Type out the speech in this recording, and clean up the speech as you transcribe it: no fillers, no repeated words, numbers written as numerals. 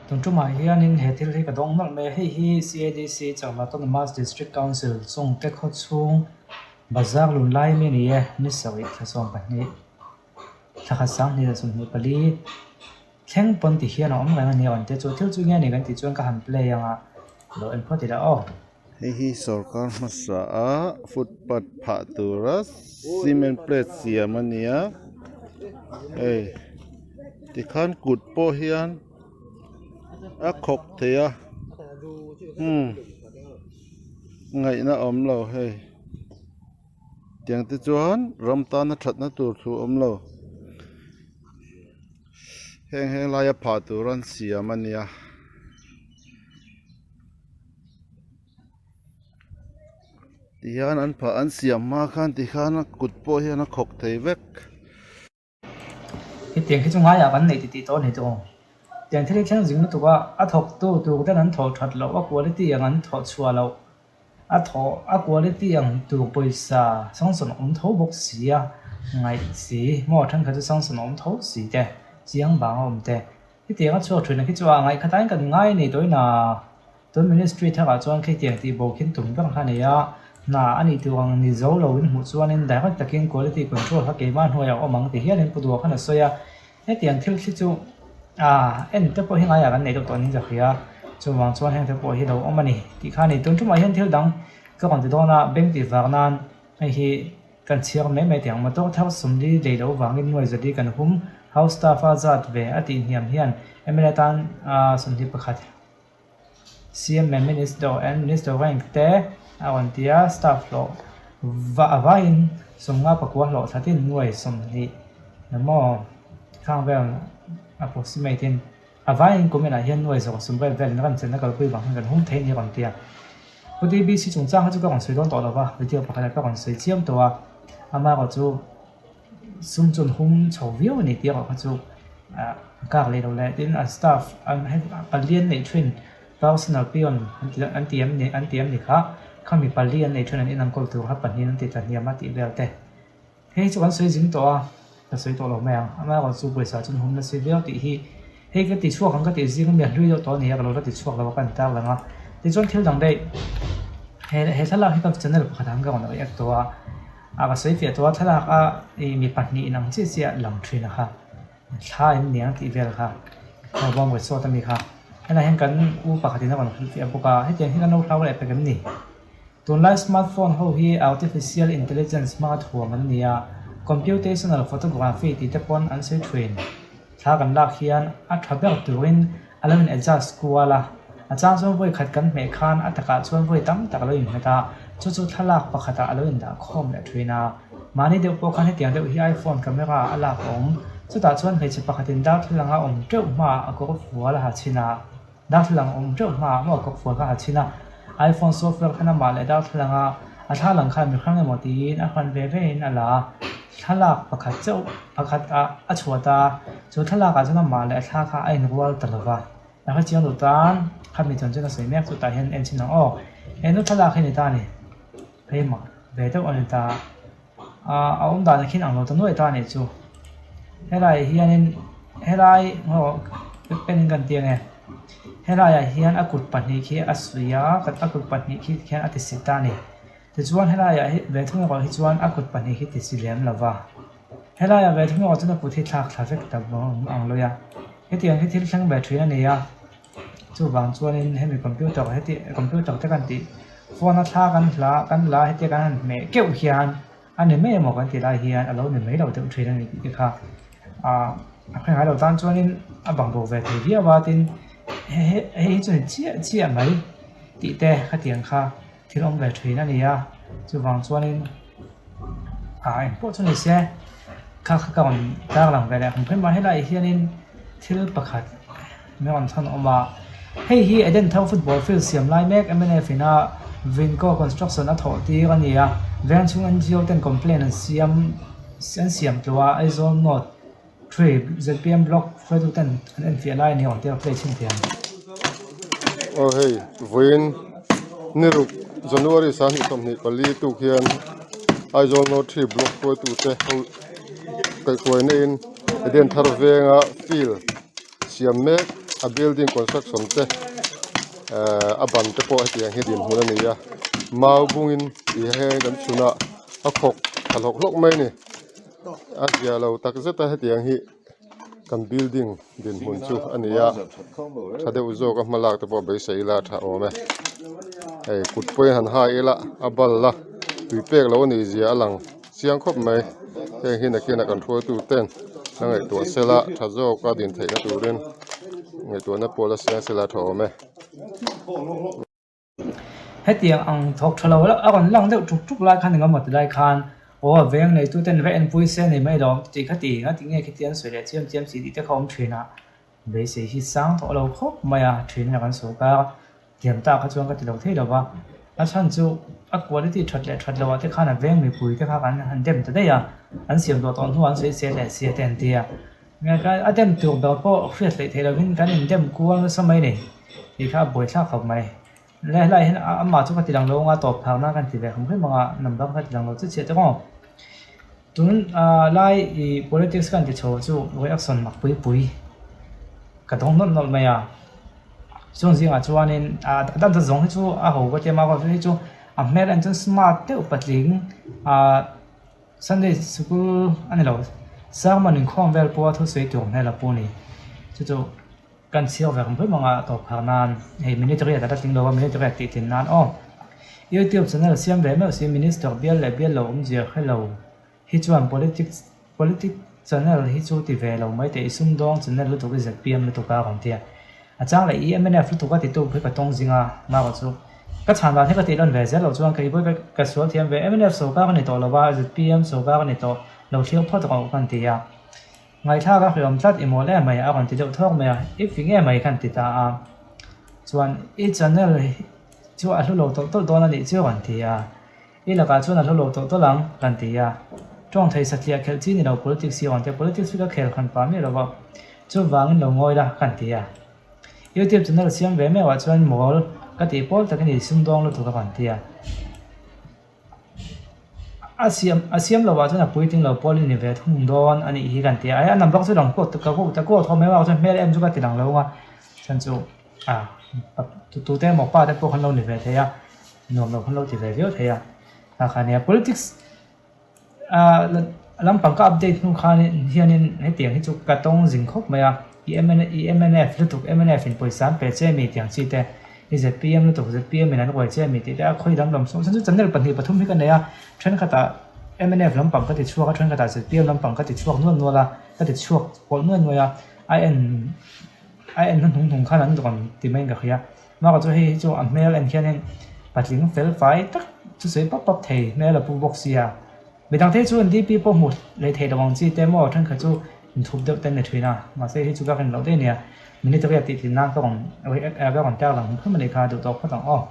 Tun tumah hianin he thil hi ka dawng nawlh mai a, hei hi CADC Chakma Autonomous District Council chungte khawchhung bazar lun lai mi a ni e, ni sarih thla 12 thla khat 2024 thleng pawn ti hian a awm reng a ni a rawn ti a, chu thil chu nge ni kan tih chuan ka han play ang a, lo en phawt ila aw. Hei hi sorkar hmasa a footpath phah tura cement plate siam a ni a hei tikhan kut pawh hian a khawk thei a umm ngaihna a awm lo hei tiang te chuan ram tana thatna tur thu a awm lo heng heng laia phah tur an siam a nia. Tihian an phah an siam hma khan tikhan a kut pawh hian a khawk thei vek. Hetiang khi chu ngaiah kan neih titih tawh a ni tawh. Tiang thil hi thleng zing lutuk a, a thawktu tur ten an thawh that loh, a quality ang an thawh chhuah loh, a thawh a quality ang tur pawisa sanction awm tho bawk si a, ngaih si maw thenkhat chu sanction awm tho si te, chiang vang a awm te. Hetiang a chhuak thin ang khi chu a ngaih khatain kan ngai a ni tawhin a tun ministry tharah chuan khitiang tih bo khin tum ber kha a nei a, hna a nih tur ang ni zo loin hmuh chuanin direct takin quality control kha keimah hnuaiah a awm ang ti hialin Pu Dua khan a sawi a, hetiang thil khi chu a en te pawh hi ngaiah kan nei deuh tawh niin ka hria, chuvang chuan heng te pawh hi lo awm a ni tih kha a ni. Tun tumah hian thil dang ka rawn ti dawn a, bank tih vak nan hei hi. Kan chhiar mai mai teh ang. Motor thar sumli lei loh vangin nuai zali kan hum. House staff a zat ve a tih hniam hian mla tan 21 CM leh Minister and Minister rank te a rawn ti a, staff hlawh va a vaiin 59 hlawh thlatin nuai 20 emaw khang vel approximate in a vaiin kumin ah hian nuai zawng sum vel velin ram chenna kalpui vang hian kan hum thei a ni a rawn ti a. Pu TBC chungchang kha chu ka rawn sawi dawn tawh lo va, video pakhatah ka rawn sawi chiam tawh a, amaherawh chu sum chu an hum chho viau a ni tih erawh kha chu ah a kak leh lo leh tin an staff an pali an neih thin personal peon an ti an ti em ni an ti em ni kha khami pali an neih thin an inenkawl tur kha pahnih an ti tla hniam a tih vel te. Hei chu kan sawi zing tawh a, ka sawi tawh lo mai ang. Amaherawh chu pawisa chu an hum nasa viau tih hi hei ka ti chhuak ang ka tih zing ami a hlui deuh tawh a ni a, ka lo la ti chhuak lo a ka en tak lang a. Tichuan thil dang daih he he thlalak hi ka channel pakhat ang ka rawn react tawh a, a ka sawi fiah tawh a thlalak a ih mi pahnih in ang chiah chiah lang thin a kha thla in niang tih vel kha aw bawm resort ami kha helai hian kan u pakhat in a rawn hrilh fiah bawk a, hetiang hi kan lo hlau leh pek em ni? Tunlai smartphone ho hi artificial intelligence hmanga thuam an ni a, computational photography tih te pawn an sawi thin. Thla kan lak hian a tha ber turin a lo in adjust kual a, a chang chuan vawi khat kan hmeh khan a takah chuan vawi tam tak a lo inhmet a, chu chu thlalak pakhatah a lo indah khawm leh thin a. Mahni deuh pawh khan hetiang deuh hi iPhone camera a lak a awm, chutah chuan hmeichhe pakhatin darthlalang a awm teuh hmaah a kawr fual a ha chhin a. Darthlalang awm teuh hmaah maw kawkfual kha a chhin a, iPhone software khan amah leh darthlalang a a thlalak khan mi hrang emaw tiin a hman ve ve in a la a, thlalak pakhat chauh pakhat ah a chhuat a, chu thlalak ah chuan amah leh a thla kha a inrual ta lo va, a hrechiang duh tan khami chuan chuan a sawi mek chu tah hian en chhin ang aw, he nu thlalak hi a ni ta a ni, phei mak ve deuh a ni ta. Ah a awm dan ah khian ang lo ta nuai ta a nih chu helai ah hianin helai aw pen in kan ti ange helai ah hian a kut pahnih khi a suih a a kut pahnih khi khian a ti si ta a ni tichuan helai ah hi ve thung erawh hi chuan a kut pahnih khi ti si lem lo va helai ah ve thung erawh chuan a kut hi thlak thla vek ta ang lawih a hetiang hi thil thleng ve thin a ni a. Chuvang chuanin hemi computer heti computer te kan tih phone a thla kan hla kan la heti kan han hmeh keuh hian a ni mai emaw kan tih lai hian a lo ni mai lo deuh thin a ni tih te kha ah a hre ngai lo tan chuanin a bang bo ve thei viau a tin hei hi chu ni chiah chiah mai tih te khatiang kha thil awm ve thin a ni a chuvang chuanin ah engpawh chu ni se kha kha ka rawn tar lang ve leh ang phei mai helaiah hianin thil pakhat min rawn chhan awm a hei hi Eden Thar football field siam lai mek mnf in a Vinco construction a thawh tir a ni a veng chhung N G O ten complaint an siam an siam tluh a Aizawl North 3 zpm block hruaitu ten an enfiah lai a ni awm tir a play chhin thiam. Aw hei vawiin ni ruk January 2024 tuk hian Aizawl North 3 block hruaitu te ho kaihhruai neiin Eden Thar venga field siam mek. a building construction te ehh a ban te pawh hetiang hi dinhmun a ni a mau bungin tih he kan chhun a a khawk tha hlawk hlawk mai a ni a zia lo tak zet a hetiang hi kan building dinhmun chu a ni a tha deuh zawk a hma lak te pawh beisei ila a tha awm e hei kut pawhin han hai ila a bal a tui pek loh a nih zia a lang chiang khawp mai heng hi nakinah kan hruaitu ten a ngaihtuah sela tha zawk a din theihna turin ngaihtuahna pawh la siang sela a tha awm e. Hetiang ang thawk tha lo a rawn lang deuh tuk tuk lai khan engemaw ti lai khan aw a veng nei tuten va enpui se ni mai lo tih kha ti a ti nge khiti an sawi leh chiam chiam si tih te kha awm thin a, beisei hi sang tawh lo khawp mai a thin a kan sawi kar thiam tak kha chuan ka ti lo thei lo va, a chhan chu a quality that leh that loh ah te khan a veng mipui te kha kan han dem ta daih a, an siam duah tawh hnuah an sawi se leh sia te an ti a. A dem tur ber pawh hriat hleih theih lovin kan indem kual nasa mai a ni tih kha a buaithlak khawp mai. Le helaiah hian amah chu ka ti lang lo anga tawp phakna kan ti ve hrim hrim anga number ka ti lang lo chiah chiah te maw. Tun lai ih politics kan ti chho chu reaction mak pui pui ka dawng nawlh nawlh mai a. Chung zingah chuanin a dan zawng hi chu a ho ka ti a mah hi chu a hmel en chuan smart deuh patling ah. Sunday sikul a ni lo, sermon inkhawm vel pawha thusawi tur hmel a pu ni. Chu chu kan chhiar ve rum rum anga tawp phah nan hei minute riat a la tling lo a, minute riat tih tlin nan aw. YouTube channel siam ve meuh si minister bial leh bial lo awmzia hre lo hi chuan politics politic channel hi chu ti ve lo mai teh i sumdawng channel lutuk i zpm lutuk a rawn ti a. A chang leh i mnf lutuk a titu hi ka tawng zing a, mah chu ka chhan dan hi ka tih lan ve zel loh chuan kei pawh ka sual thiam ve mnf sorkar a ni tawh lo va, zpm sorkar a ni tawh lo thlir phawt rawh ka ti a. Ngaihthlak a hriawm tlat i mawl em mai a rawn ti deuh thawk mai a, i fing em mai khan ti ta a. Chuan i channel chu a hlu lo tawlh tawlh dawn a nih chu a rawn ti a. I lakah chuan a hlu lo tawlh tawlh ang kan ti a. Tawng thei satliah khelh chi ni lo politics hi a rawn ti a, politics hi ka khel khan pah miah lo va, chuvangin lo ngawi la kan ti a. YouTube channel siam ve meuhah chuan mawl ka tih pawl takin i sumdawng lutuk a rawn ti a. A siam a siam lovah chuan a puitling lo pawl i ni ve thung dawn a nih hi kan ti a. A number chu lang pawh ka ka call thawm mai a, chuan hmel em chu ka ti lang lo ang a, chhan chu a tute emaw pa te pawh khan lo ni ve thei a. Nuam lo khan lo ti ve viau thei a, tah khan nia politics ah lampang ka update hnu khan hianin hetiang hi chu ka tawng zing khawp mai a, i mnf lutuk mnf in pawisa an pe che mi tiang chi te, i zpm lutuk zpm in an ruai che mi tih te a khawi dang lam sawn chu channel pahnih pathum hi ka nei a, thenkhatah mnf lampang ka ti chhuak a thenkhatah zpm lampang ka ti chhuak nual nual a, ka ti chhuak pawlh nuai nuai a, a en a en hnuhnung hnung khan an rawn ti maiin ka hria. Maka chu hei hi chu a hmel en hianin patling fel fai tak chu sawi pap pap thei hmel a pu bawk sia. Midang te chu an DP pawh hmu leh thei lo ang chi te maw thenkhat chu inthup deuh te an ni thin a, mahse hei chu ka rin loh daih a nia. Minute riat tih tlin nan ka rawn ka rawn tar lang hrim hrim a nih kha duh tawk phawt ang aw.